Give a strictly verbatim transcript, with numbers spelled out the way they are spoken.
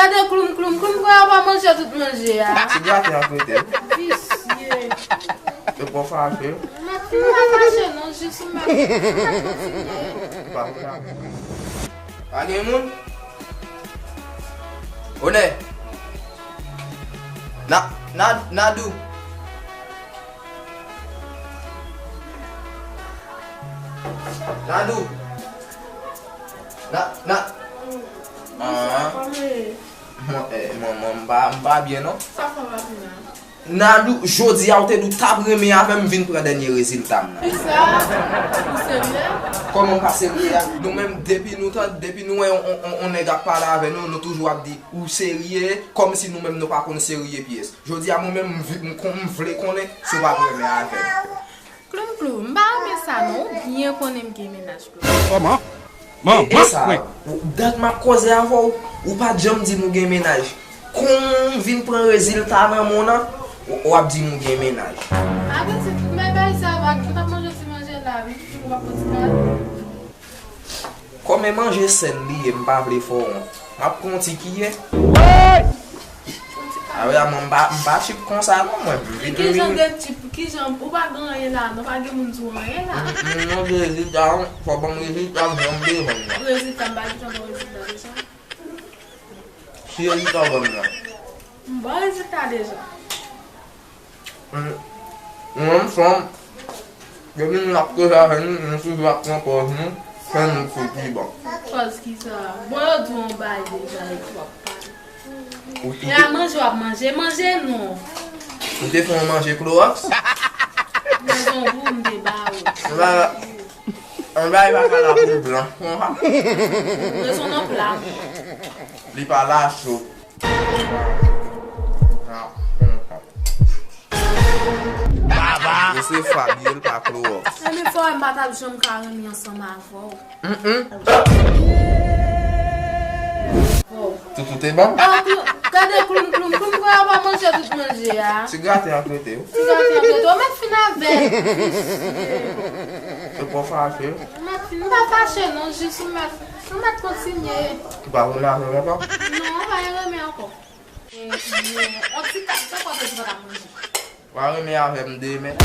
Gade kloum kloum, kloum kwè a pa manje tout manje a. Ti gate an kote. Visye. Yo pran fache. M ap fin pa fache non, jis ou m ap kontinye. Pa vle. Pa gen moun? Onè. Na, na, Nadou. Nadou. Na, na. Ah. Mwen, eh, mwen, mwen, m pa, m pa byen non. Sa fè w ap byen? Nadou, jodi a ou te di w t ap renmen avè m, vin pran dènye rezilta m nan. Kisa? Ou serye? Kòman m pa serye a? Nou menm depi nou tan, depi nou wè on, on, on, on nèg ap pale avè nou, nou toujou ap di ou serye, kòmsi nou menm nou pa konn serye pyès. Jodi a mwen menm m vi-, m kon-, m vle konnen si w p ap renmen avè m. Kloum kloum, m pa renmen sa non, ou byen konnen m gen mennaj kloum. Kòman? Man, e, e man, sa, wi. Ou, dat m ap koze avè w, ou pa t janm di m ou gen mennaj. Kon w vin pran rezilta nan men w nan, w, w ap di m ou gen mennaj. Apetit, men bay sa va, ou t ap manje ti manje la, wi, ou p ap pran ti kal. Kòm e manje sèl li ye, m pa vle fè w wont. M ap pran yon ti kiyè. Wey! A wi, a mwen, m pa, m pa chip konsa non, mwen. Vin, kijan vin. De chip, kijan, ou pa gen anyen la, non, pa gen moun di w anyen la. M, m, non, rezilta, fò ban m rezilta, m janm bezwen nan. Rezilta, m pa gentan ba w rezilta deja. Ki rezilta w ban m nan? M ba w rezilta deja. Mwen menm fanm, depi nou ap koze avè nou, nou toujou ap pran pòz nou, fè nou fouti bon. Pòz kisa? Bon, yo di w yon bagay deja epi w ap pale. Ou, ou te, e a manje w ap manje, manje non. Ou te fè yon manje klowòks? Rezon pou m te ba ou. Anba, anba, e pa ka la pou blan. Rezon nan pla. Li pa la cho. Baba! Ou se Fabie, l pa Klowòks. Ebyen, fò m pa t ap janm ka renmen ansanm avè w. Mm, mm. Toutou te bon? Ah, klou-, gade kloum, kloum, kloum, kwè a pa manje tout manje a. Ti gate an kote w. Ti gate an kote w. Ou mèt fin avè l. Se pa fache. M ap fin, m pa fache non, jis ou mèt, ou mèt kontinye. Ou pa renmen avè m ankò? Non, m pa renmen ankò. E, e, on ti kat, sa kwa bezwen pa ta manje. Ou pa renmen avè m demen?